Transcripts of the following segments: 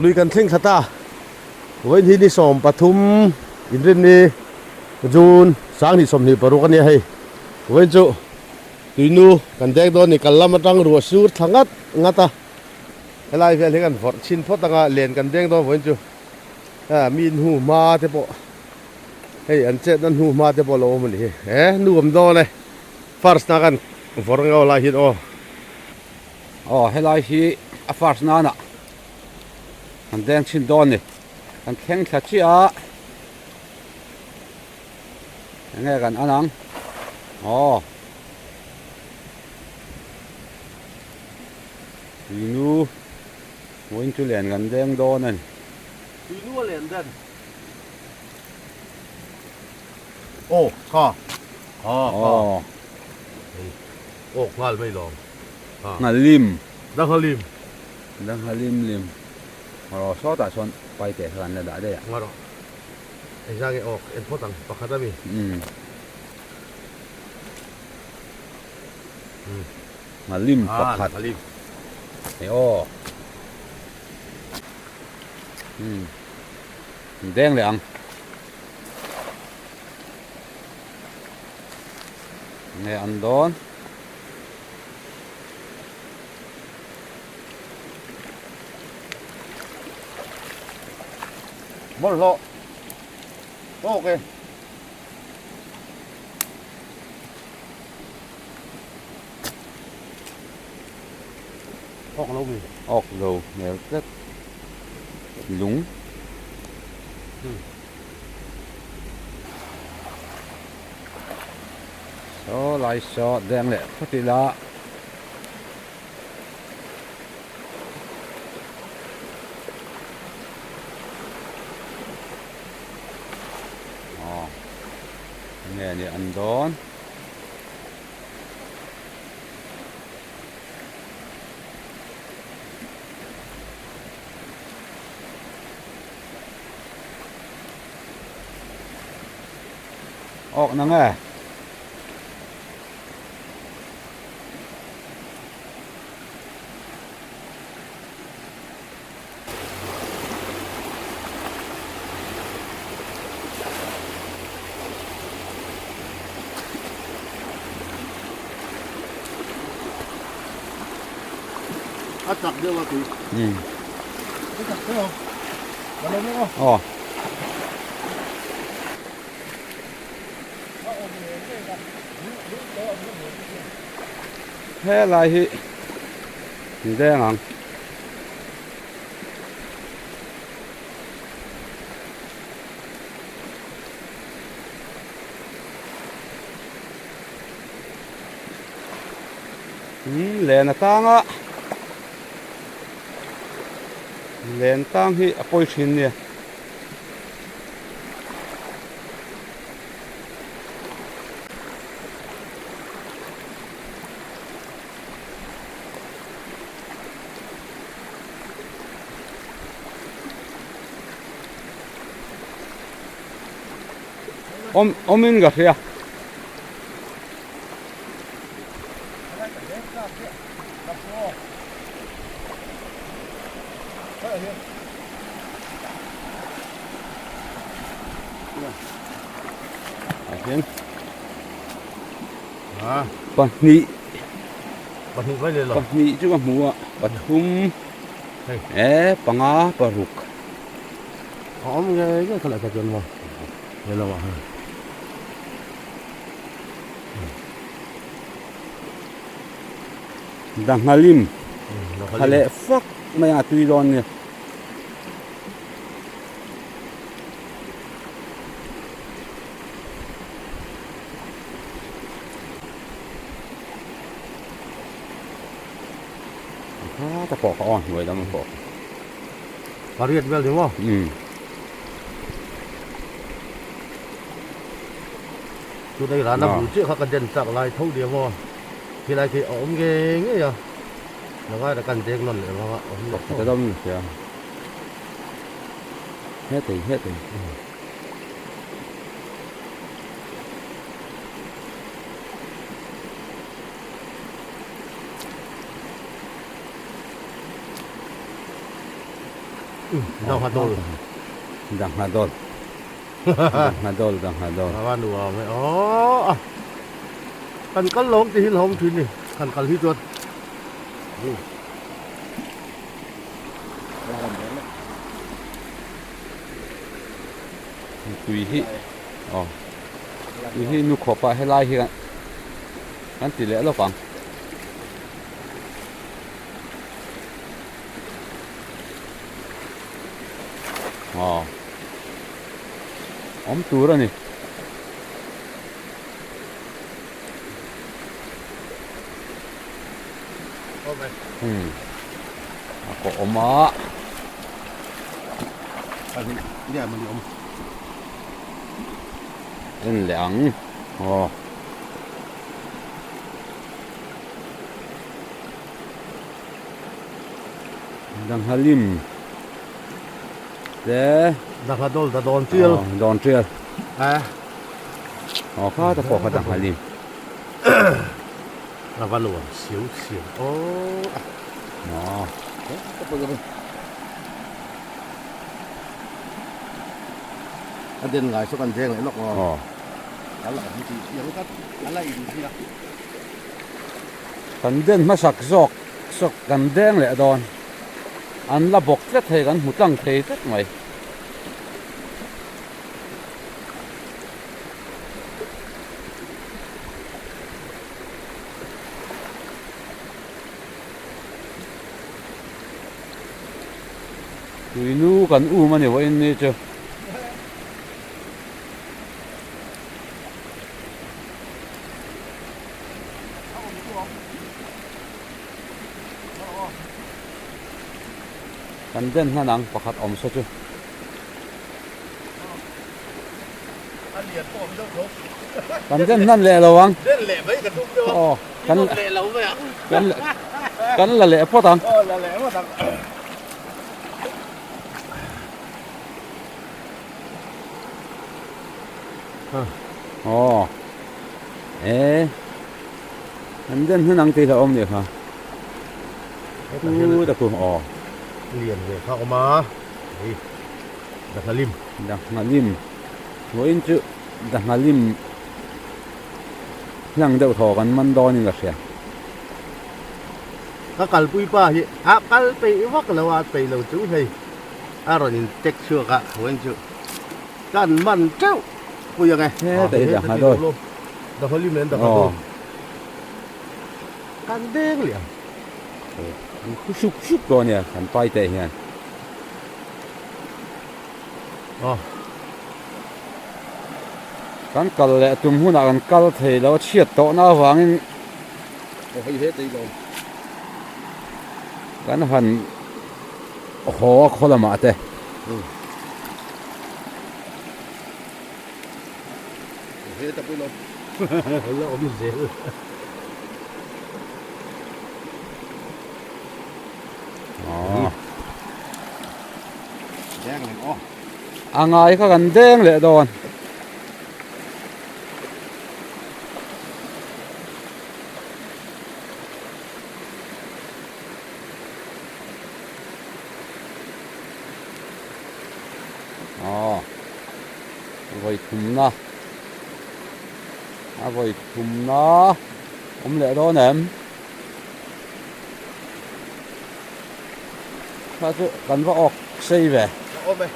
Lui kan thleng thla ta vawiin hi ni 13 inrinni June 2026 a nia hei vawiin chu Tuinu kan dek dawn ni kal lam atang ruah sur thla ngat ngat a, helai vel hi kan vawrh chhin phawt anga len kan deng dawn vawiin chu a mi hnu hma te pawh hei an chetna hnu hma te pawh a lo awm a ni hi he nu awm dawn e first na kan vawrh ang lai hian aw. Aw helai hi a first nana kan deng chhin dawn ni kan thleng thla chiah a. Enge kan an ang? Aw. Tuinu vawiin chu len kan deng dawn a ni. Tuinu a len den. Aw kha. Kha kha. Aw nghal mai lawm. Nghalim. Danghalim. Danghalim lim. Rawh sawtah sawn paite kha kan la dah daih a. Ngarawh. Engzah nge awk en phawt ang pakhat a mi. Nghalim pakhat. Nghalim. Hei aw. Deng leh ang. Nge an dawn. Bawlhhlawh tawk e. Awk lo mi. Awk lo hmel tlat. Lung. Saw lai saw deng leh phawt ila. Aw nge ni an dawn. Awk na nge. A chak deuh a tui. A chak deuh a. Ka lo mek a. Aw. Helai hi ni deng ang. Len a tang a len tang hi a pawi thin nia. Awm awmin ka hria. Pahnih pahnih mai leh lo pahnih chu ka hmu a pathum eh panga paruk a awm ngei ngei kha leh kha chuan maw he lamah hian. Danghalim tha leh fak mai a tui dawn nia. Kha ta pawh kha aw hnuai lam pawh. Pariat vel ni maw? Um. Chu dei rana bu chiah kha ka den chak lai tho nia maw? Khilai khi a awm ngei ngei a, Nangai ta kan deng nawn leh vang a awm leh tawh. Ka dam hria. Hetei hetei. Dangha dawl. Dangha dawl. Dangha dawl dangha dawl. Ava nuam e aw. Kan kal lawm ti hi hlawm thin ni. Kan kal hi chuan. Tui hi aw tui hi nu khawpa helai hi kan ti leh lawk ang. Aw awm tur a ni. Hmm a kawh awm a. En leh ang aw. Dangha lim te Dangha dawl da dawn tial aw dawn tial aw kha ta pawh kha dangha lim a va nuam siau siau aw aw a den ngai saw kan deng leh lawk aw a la awm tih chiang tlat a la in ziak. Kan den hmasak zawk zawk kan deng leh dawn. An la bawk tlat hei kan hmu tlang thei tlat mai. Tuinu kan um a ni vawiin ni chu. Kan den hman ang pakhat awm saw chu. Kan den hman leh lo ang. Aw kan kan kan la leh phawt ang. Aw e an den hmun ang tih hlauhawm nih kha u ta khu aw lian ve kha awm a hei Danghalim Danghalim vawiin chu Danghalim hlang deuh thaw kan man dawn in ka hria ka kalpui pa hi a kal peih vak lo a peih lo chu hei a rawn in tek chhuak a vawiin chu. Kan man teuh pui ang e. Heta hi dangha dawn. Dangha lim nen dangha dawn. Kan deng leh ang. An khu suk suk dawn nia kan pai te hian. Aw. Kan kal leh tum hunah kan kal thei lo a chhiat tawhna avangin. Aw hei heta hi dawn. Kan han haw a khaw lamah te. La awm zel. A ngai kha kan deng leh dawn. Aw vawi thumna a vawi thumna awm leh dawn em kha chu kan va awk sei ve a awm e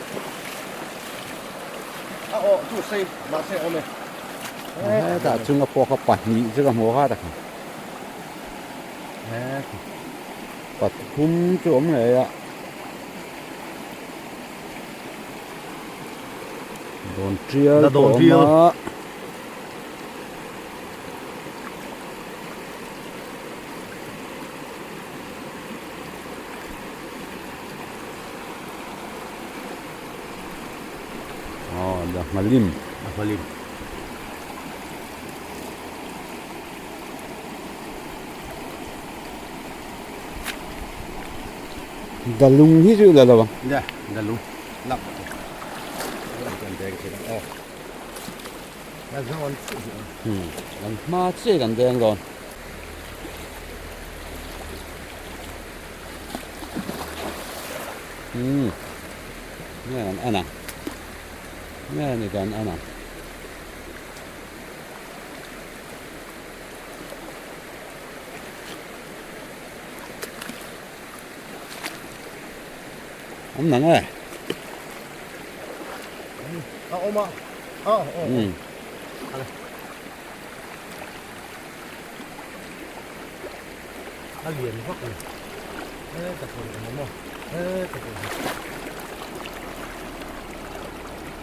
a awh chu sei mahse a awm e hetah chunga pawh kha pahnih chu ka hmu a kha takha pathum chu awm ngei a. Dawn tial pawh a awm a. Aw dangha lim. Dangha lim. Dalung hi chu la lo ang. Nia, dalung lak chu. Kan deng thei ang aw. Kan zawn chiah hi ang. Hmm, kan hma chiah kan deng dawn. Hmm, nge kan en ang. Nge ni kan en ang. Awm nang e. A awm a. A awm. Hmm. Ale. A lian vak ni. E ta pawh awm maw. E ta pawh.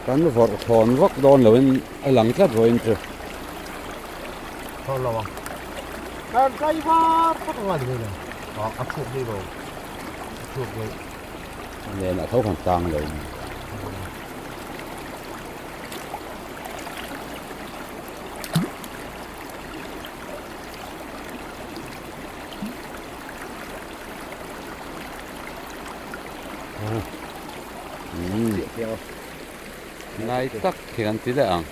Kan vawrh thawn vak dawn loin a lang tlat vawiin chu. Thawn lo ang. Kan kai var tak anga ni mai lo. A a chhuak daih lo. A chhuak daih. Nen a tho khan tang lo. Ngai tak khi kan ti leh ang.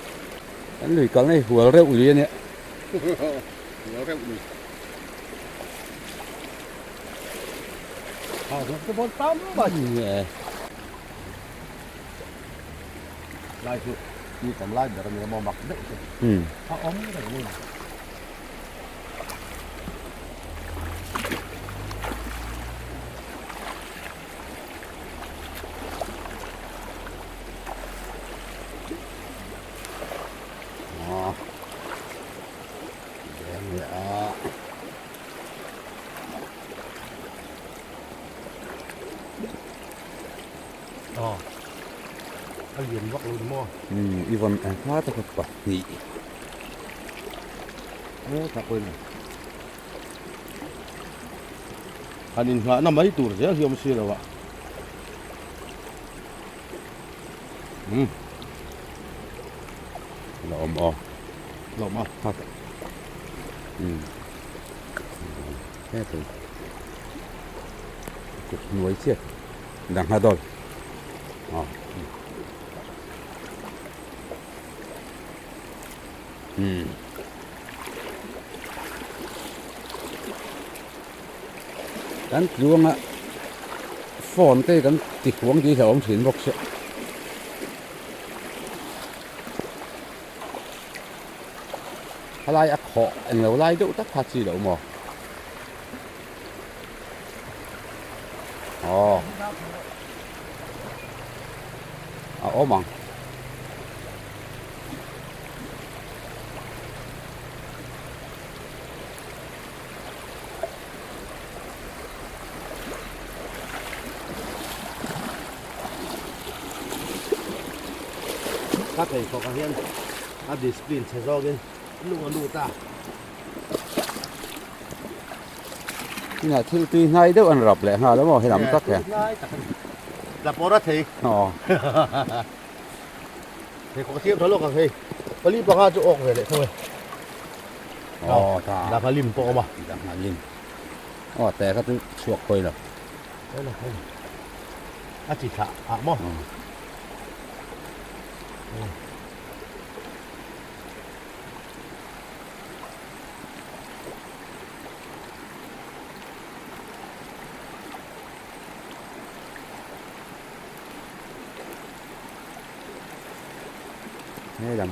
Kan lui kalna hi hual reuh lui a nia. Hual reuh lui. Ha zawk te pawh tam mai. Lai chu mi tam lai ber a nia maw mak deuh chu. A awm reng mai. A lian vak lo ni maw? I vawn ang hma tak a pahnih. Maw tak pawhin a. Han inngahna mai tur zel hi awm si lo a. Umm. La awm aw. La awm a. Kha tak. Umm. He tu. Kut hnuai chiah. Dangha dawl. Aw. Umm. Kan tluanga phone te kan ti huang tih hi a awm thin bawk sia. Helai a khawh englo lai deuh tak kha chi lo maw? Aw a awm ang. Ka pheikhawk ah hian a discipline chhe zawkin lung a lut a. Tunah thil tui hnai deuh an rap leh nghal a maw helam tak hian. Tui hnai tak a ni. Tla pawr a thei. Aw. Pheikhawk a siam tha lawk ang hei. Pali panga chu awk ve leh tho e. Aw ta. Dangha lim pawh a awm a. Dangha lim. Aw te kha chu chhuak hawi lo. Hawi lo hawi lo. A chi thlah ah maw. He lam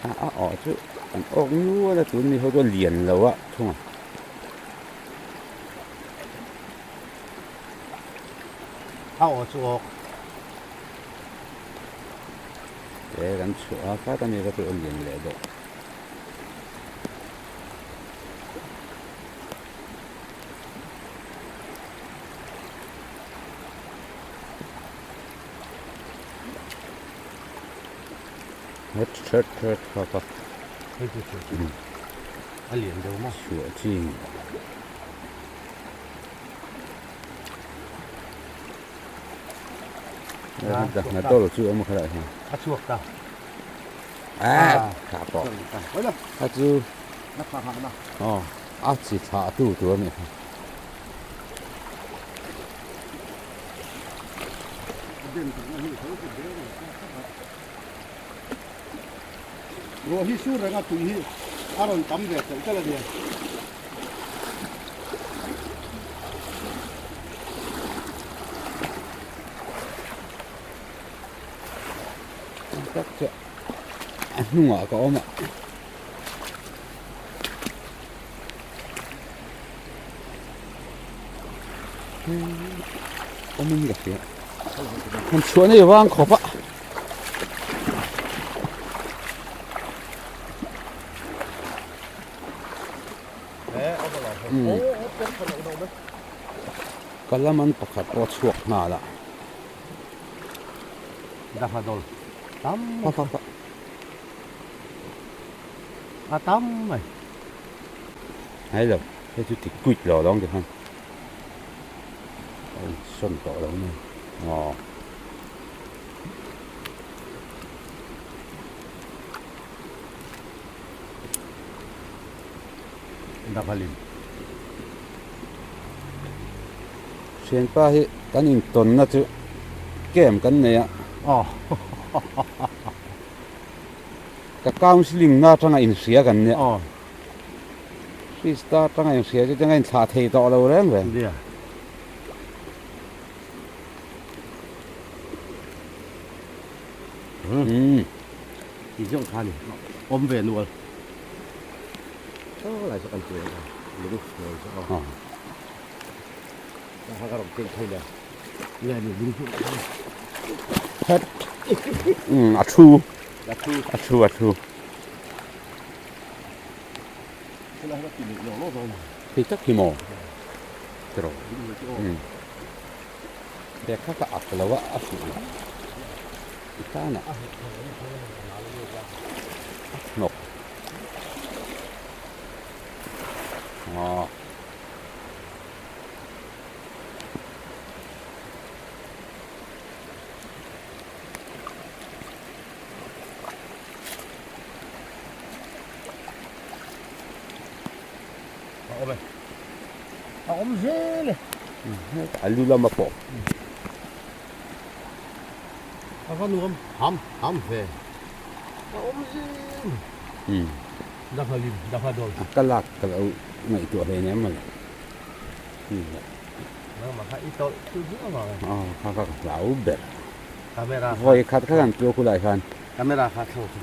a a awh chu an awk nual a tun mi ho chu a lian lo a thung a. A awh chu awk. He kan chhuah a khat a ni ka chu a lian leh deuh. Het thet thet kha kha. Hei chu chhuah chi. A lian deuh maw? Chhuah chi. Na dawr chu awm kha lah hian. A chhuak ta. Ah, kha pawh. A chu. Na kha ha na. Aw, a chi thlah tu tur a nih kha. den tak na hi tho chu deng ang tak tak a. Ruah hi sur reng a tui hi a rawn tam ve telh telh a nia. Tak chu a hnungah ka awm a. Awmin ka hria. Han chhuah nei vang khawp a. Ka lam an pakhat pawh a chhuak nghal a. Tam a tam mai. Hai lo, hei chu ti quit lo lawng ti khan a insawn tawh lo mai. Aw. Dakhalin. Thianpa hi kan intawnna chu camp kan nei a. Aw. Ka counselling na atanga inhria kan nia. Aw. Krista atanga inhria chu changa inthlah thei tawh lo reng reng. Nia. Umm. Ti zawng kha ni. Awm ve nual. Chaw lai chu kan ti a. Lung hnuai chu aw. Ka ka rawn keng thei le. Nge ni lung hnuai. Het. Umm a thu. A thu. A thu a thu. Hei tak hi maw? Tiraw. Umm. Bag kha ka ak lo a a fuh lo. I tan ah. A hnawk. Aw. A awm e. A awm zel e. A lu lama pawh. A va nuam ham ham ve. A awm zel. Dangha lim, dangha dawn. A ka lak ka lo ngaihtuah hle nia mawle. Nangmah kha i tawlh chu viau vang e. Aw kha kha ka hlau ber. Camera kha. Vawi khat kha kan tua khulai khan. Camera kha thlo chu.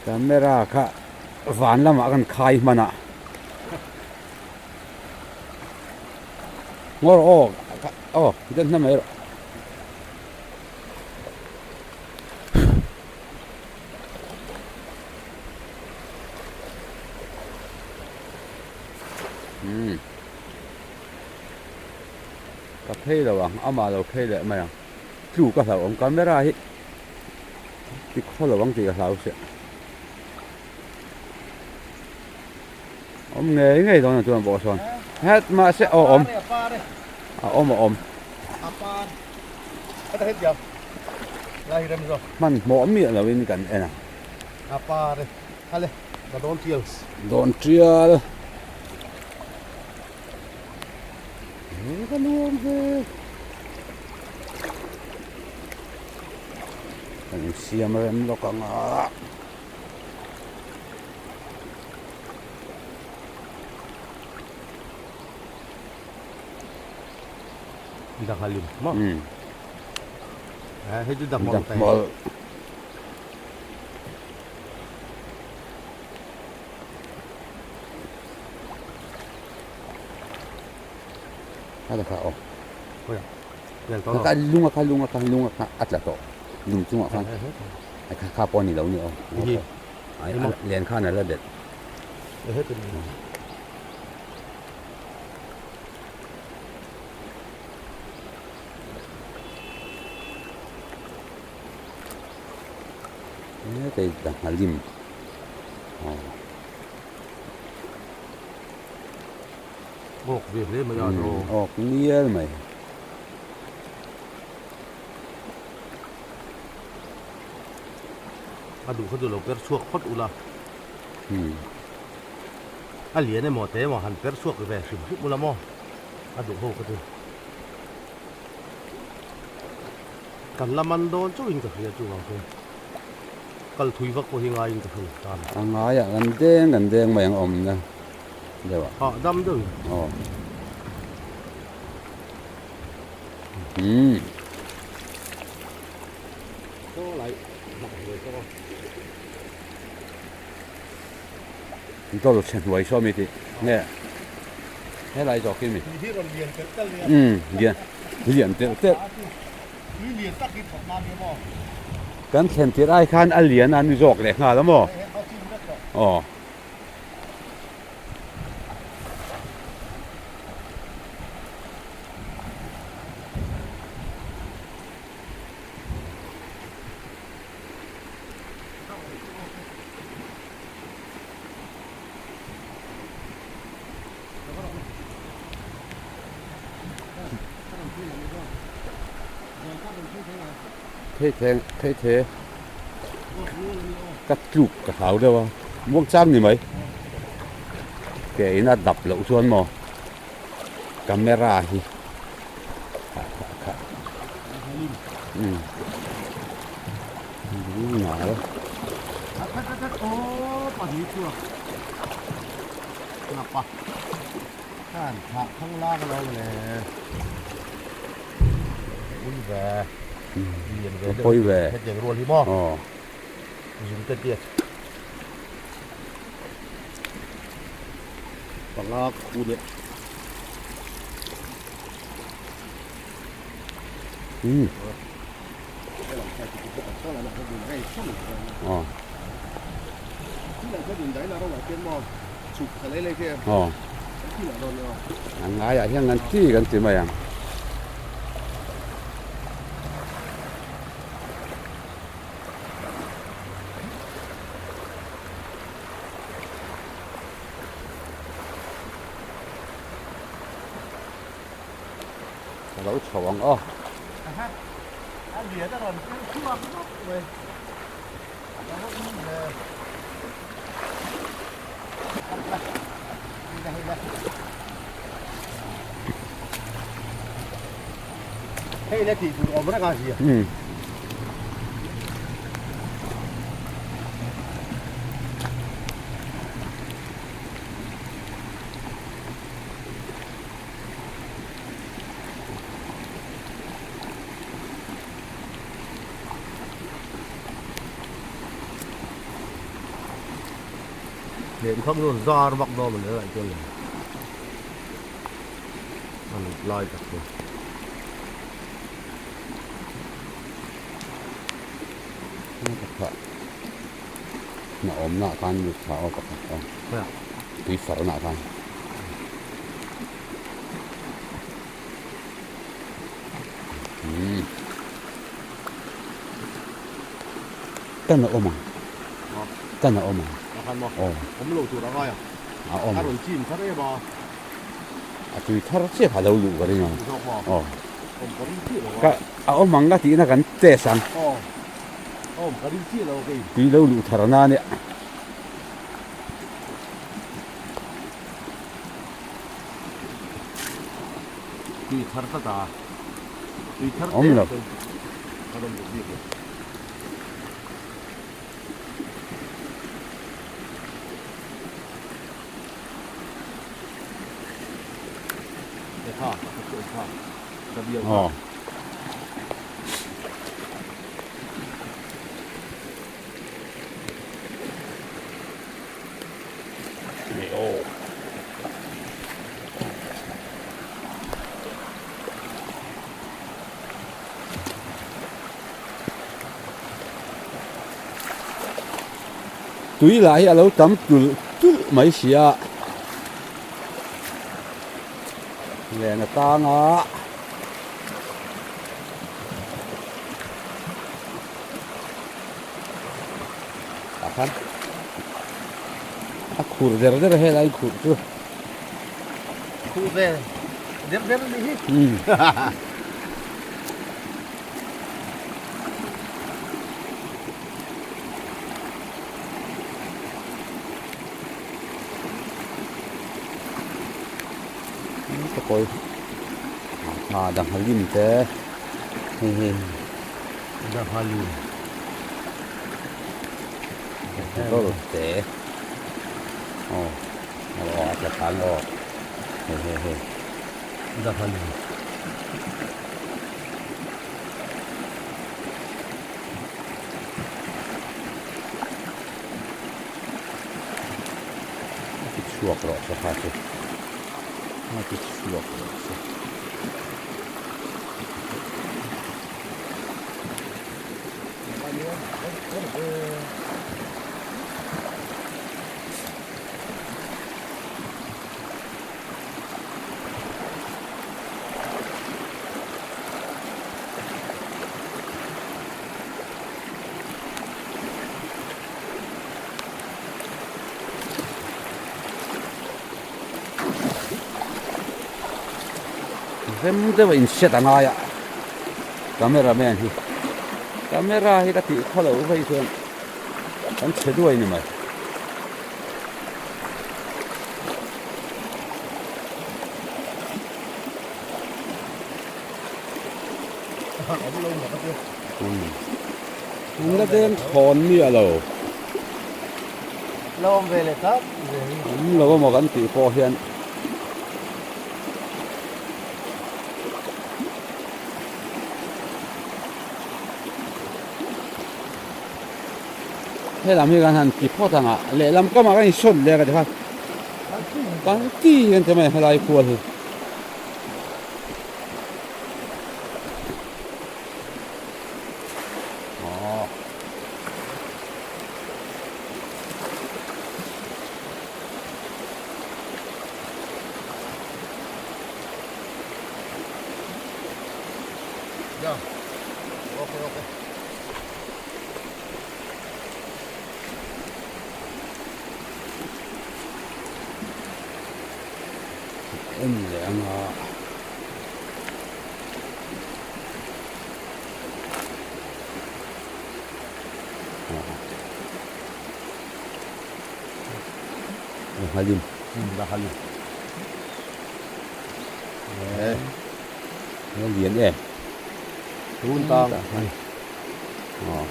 Camera kha van lamah kan khai hman a. Ngawr aw aw den hna mai rawh. Umm. Ka phei lo ang, amah lo phei leh mai ang. Tlu ka hlauh awm, camera hi ti khaw lo ang tih ka hlau sia. Awm ngei ngei dawn a chuan bawh sawn. Het mahse aw awm. A awm a awm. Hman hmawh miah lo in kan en a. Dawn tial. He ka nuam ve. Kan insiam rem lawk ang a. Danghalim maw? Hei chu Dangmawlh. A la kha aw. Kha lung a kha lung a kha lung a kha a tla tawh lung chungah khan ai kha kha pawh a ni lo ni aw. Ai len khan a la det. Hei dangha lim aw. Awk ve hle mai a no. Awk nial mai. A duh kha chu lo per chhuak phawt ula. A lian emaw te emaw han per chhuak ve hrim hrim ula maw a duh ho kha chu. Kan la man dawn chauhin ka hria chuvang chuan kal thui vak pawh hi ngaiin ka hre lo ta a ni. A ngaiah kan deng kan deng mai ang awmna deuh ah. Hah dam deuhin. Aw. Umm. Chaw lai hnah ve chaw a. Dawr chhe hnuai saw mi tih nge helai zawk hi mi. Tui hi rawn lian telh telh nia. Umm lian lian telh telh. Tui lian tak hi thawk na nia maw. Kan thlen tirh ai khan a lian a ni zawk leh nghal a maw. Hei a chim vek tawh. Aw. Phei theng phei the ka tluk ka hlau deuh a muang chang ni mai ke in a dap loh chuan maw camera hi kha kha kha umm. Pawi ve aw umm. Aw a ngaiah hian kan chi kan ti mai ang. Ka lo chho ang aw. A lian a rawn pil chhuak nawk mai. A lo in ve. Hei le tih tur awm reng a zia. Um. Lehkha kham chuan zar vak dawn a ni lai chuan a lut lai tak chu. Na awmna ah khan lut thla aw pakhat aw tui farna ah khan. Tan a awm ang tan a awm ang aw awm lo tur a ngai a a awm a rawn chim thar em a a tui thar chiah kha a lo luh ka ring ang aw ka a awm ang ka tihna kan test ang aw awm ka ring chiah lo kei tui lo luh thar na ania. Tui thar tlat a, tui thar Awm lo. Ka rawn duh bik lo. Kha, ka chu kha. Ka bial kha. Aw. Tui lah hi a lo tam tulh tulh mai si a len a tang a. Tah khan a khur der der a helai khur chu khur ve der der a nih hi umm ka kawi tha dang halim te hei hei. Goal te aw aw a tla thla ang aw hei hei hei A ti chhuak rawh se kha chu a ti chhuak rawh se. Rem deuh a inset a ngai a camera man hi camera hi ka tih khaw loh vei chuan kan chhe duai ni mai. An la deng thawn miah lo. La awm ve leh tak ve hi. Awm lo amaw kan tih pawh hian. Helam hi kan han ti phawt ang a, lehlam kamah kan insawn leh ka ti khan. Kan ti hian ti mai helai kual hi. En leh ang a. Halim. Halim. Lian em. Tun tang. Aw.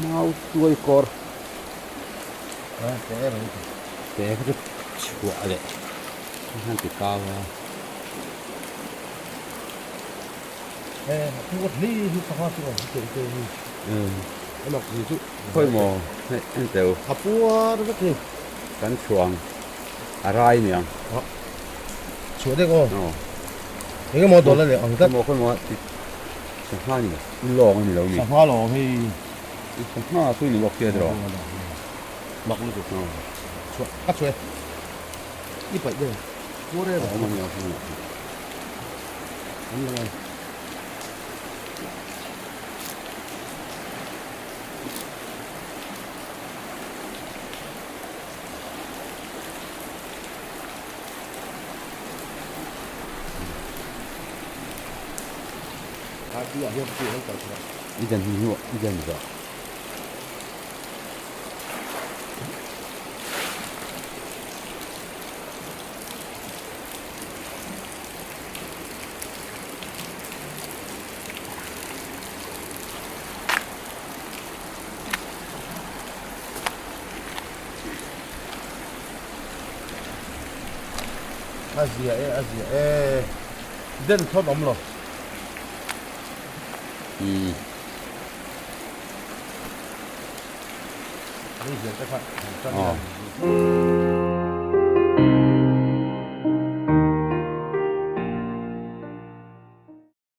Mau tuai kawr te kha chu chhuah leh a han ti kau a. Khawi maw hei en teu kan chhuang a rai niang. Chhuah dek aw. Eng emaw dawlh a leh ang tlat. Khawi maw khawi maw sangha ni lawng a ni lo mi. Sangha lawng hei. Sangha chu ni bawk sia tiraw. Mak lutuk. Chhuah ka chhuah e. I paih deuh. Pur e. Awm a ni awm a ni. An lo a. I den hnu i den zawh. A zia e a zia e den thawn awm lo. Umm. Lei hian te kha han tan hian.